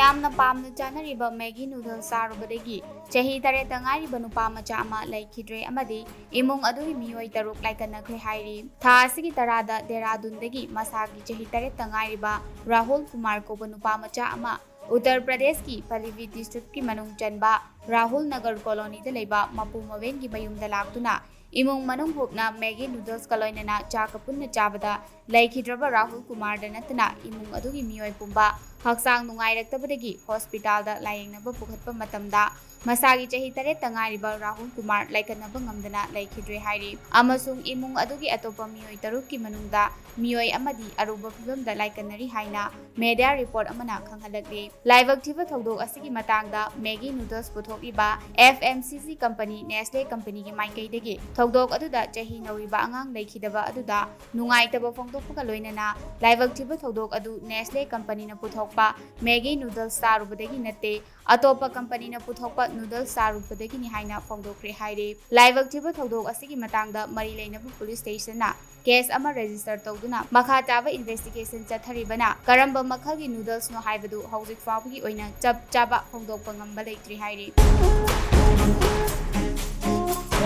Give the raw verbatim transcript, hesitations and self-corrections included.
ꯌꯥꯝꯅ ꯄꯥꯝꯅ ꯆꯥꯅꯔꯤꯕ ꯃꯦꯒꯤ ꯅꯨꯗꯜꯁ ꯆꯥꯔꯨꯕꯗꯒꯤ ꯆꯍꯤ ꯇꯔꯦꯠꯇ ꯉꯥꯏꯔꯤꯕ ꯅꯨꯄꯥ ꯃꯆꯥ ꯑꯃ ꯂꯩꯈꯤꯗ꯭ꯔꯦ ꯑꯃꯗꯤ ꯏꯃꯨꯡ ꯑꯗꯨꯒꯤ ꯃꯤꯑꯣꯏ ꯇꯔꯨꯛ ꯂꯥꯏꯀꯠꯅꯈ꯭ꯔꯦ ꯍꯥꯏꯔꯤ꯫ ꯊꯥ ꯑꯁꯤꯒꯤ ꯇꯔꯥꯗ ꯗꯦꯔꯥꯗꯨꯟꯗꯒꯤ ꯃꯁꯥꯒꯤ ꯆꯍꯤ ꯇꯔꯦꯠꯇ ꯉꯥꯏꯔꯤꯕ ꯔꯥꯍꯨꯜ ꯀꯨꯃꯥꯔ ꯀꯧꯕ ꯅꯨꯄꯥ ꯃꯆꯥ ꯑꯃ ꯎꯠꯇꯔ ꯄ꯭ꯔꯗꯦꯁꯀꯤ ꯄꯂꯤꯚꯤꯠ ꯗꯤꯁꯇ꯭ꯔꯤꯛꯀꯤ ꯃꯅꯨꯡ ꯆꯟꯕ ꯔꯥꯍꯨꯜ ꯅꯒꯔ ꯀꯣꯂꯣꯅꯤꯗ ꯂꯩꯕ ꯃꯄꯨ ꯃꯕꯦꯟꯒꯤ ꯃꯌꯨꯝꯗ ꯂꯥꯛꯇꯨꯅ ꯏꯃꯨꯡ ꯃꯅꯨꯡ ꯍꯨꯞꯅ ꯃꯦꯒꯤ ꯅꯨꯗꯜꯁꯀ ꯂꯣꯏꯅꯅ ꯆꯥꯛꯀ ꯄꯨꯟꯅ ꯆꯥꯕꯗ ꯂꯩꯈꯤꯗ꯭ꯔꯕ ꯔꯥꯍꯨꯜ ꯀꯨꯃꯥꯔꯗ ꯅꯠꯇꯅ ꯏꯃꯨꯡ ꯑꯗꯨꯒꯤ ꯃꯤꯑꯣꯏ ꯄꯨꯝꯕ ꯍꯛꯆꯥꯡ ꯅꯨꯡꯉꯥꯏꯔꯛꯇꯕꯗꯒꯤ ꯍꯣꯁꯄꯤꯇꯥꯜꯗ ꯂꯥꯌꯦꯡꯅꯕ ꯄꯨꯈꯠꯄ ꯃꯇꯝꯗ ꯃꯁꯥꯒꯤ ꯆꯍꯤ ꯇꯔꯦꯠꯇ ꯉꯥꯏꯔꯤꯕ ꯔꯥꯍꯨꯜ ꯀꯨꯃꯥꯔ ꯂꯥꯏꯀꯠꯅꯕ ꯉꯝꯗꯅ ꯂꯩꯈꯤꯗ꯭ꯔꯦ ꯍꯥꯏꯔꯤ꯫ ꯑꯃꯁꯨꯡ ꯏꯃꯨꯡ ꯑꯗꯨꯒꯤ ꯑꯇꯣꯞꯄ ꯃꯤꯑꯣꯏ ꯇꯔꯨꯛꯀꯤ ꯃꯅꯨꯡꯗ ꯃꯤꯑꯣꯏ ꯑꯃꯗꯤ ꯑꯔꯨꯕ ꯐꯤꯚꯝꯗ ꯂꯥꯏꯀꯠꯅꯔꯤ ꯍꯥꯏꯅ ꯃꯦꯗꯤꯌꯥ ꯔꯤꯄꯣꯔꯠ ꯑꯃꯅ ꯈꯪꯍꯜꯂꯛꯂꯤ꯫ ꯂꯥꯏꯕꯛ ꯊꯤꯕ ꯊꯧꯗꯣꯛ ꯑꯁꯤꯒꯤ ꯃꯇꯥꯡꯗ ꯃꯦꯒꯤ ꯅꯨꯗꯜꯁ ꯄꯨꯊꯣꯛꯂꯤꯕ ꯑꯦꯐ ꯑꯦꯝ ꯁꯤ ꯁꯤ ꯀꯝꯄꯅꯤ ꯅꯦꯁꯂꯦ ꯀꯝꯄꯅꯤꯒꯤ ꯃꯥꯏꯀꯩꯗꯒꯤ ꯊꯧꯗꯣꯛ ꯑꯗꯨꯗ ꯆꯍꯤ ꯅꯧꯔꯤꯕ ꯑꯉꯥꯡ ꯂꯩꯈꯤꯗꯕ ꯑꯗꯨꯗ ꯅꯨꯡꯉꯥꯏꯇꯕ ꯐꯣꯡꯗꯣꯛꯄꯒ ꯂꯣꯏꯅꯅ ꯂꯥꯏꯕꯛ ꯊꯤꯕ ꯊꯧꯗꯣꯛ ꯑꯗꯨ ꯅꯦꯁꯂꯦ ꯀꯝꯄꯅꯤꯅ ꯄꯨꯊꯣꯛꯄ ꯃꯦꯒꯤ ꯅꯨꯗꯜꯁ ꯆꯥꯔꯨꯕꯗꯒꯤ ꯅꯠꯇꯦ, ꯑꯇꯣꯞꯄ ꯀꯝꯄꯅꯤꯅ ꯄꯨꯊꯣꯛꯄ ꯅꯨꯗꯜꯁ ꯆꯥꯔꯨꯕꯗꯒꯤꯅꯤ ꯍꯥꯏꯅ ꯐꯣꯡꯗꯣꯛꯈ꯭ꯔꯦ ꯍꯥꯏꯔꯤ꯫ ꯂꯥꯏꯕꯛ ꯊꯤꯕ ꯊꯧꯗꯣꯛ ꯑꯁꯤꯒꯤ ꯃꯇꯥꯡꯗ ꯃꯔꯤ ꯂꯩꯅꯕ ꯄꯨꯂꯤꯁ ꯁ꯭ꯇꯦꯁꯟꯅ ꯀꯦꯁ ꯑꯃ ꯔꯦꯖꯤꯁꯇꯔ ꯇꯧꯗꯨꯅ ꯃꯈꯥ ꯇꯥꯕ ꯏꯟꯚꯦꯁꯇꯤꯒꯦꯁꯟ ꯆꯠꯊꯔꯤꯕꯅ ꯀꯔꯝꯕ ꯃꯈꯜꯒꯤ ꯅꯨꯗꯜꯁꯅꯣ ꯍꯥꯏꯕꯗꯨ ꯍꯧꯖꯤꯛ ꯐꯥꯎꯕꯒꯤ ꯑꯣꯏꯅ ꯆꯞ ꯆꯥꯕ ꯐꯣꯡꯗꯣꯛꯄ ꯉꯝꯕ ꯂꯩꯇ꯭ꯔꯤ ꯍꯥꯏꯔꯤ꯫